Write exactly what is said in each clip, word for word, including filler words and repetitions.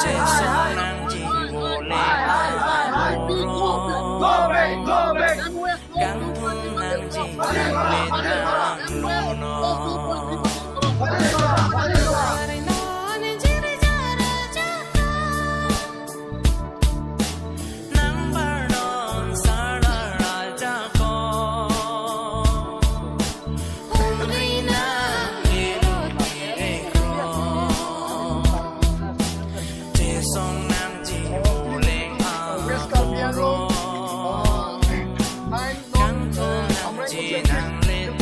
Chesong nangji vole. Go back, go back. Kangthum nangji vole tanglo non. Nang barnon sarlar ajakong. Humri nang edo tirek rong. Chesong nangji vole West Karbi Anglong, uh, nine North, uh, Amreng Constituency,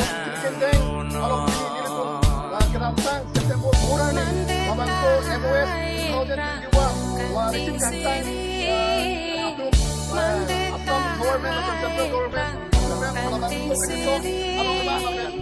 Kendeng, along ini, ini pun, uh, kedamtang September bulan ini, labangso M O S two thousand twenty-one, uh, receive kangtang, uh, approve, uh, Assam government atau central government, government, labangso, along, along, along,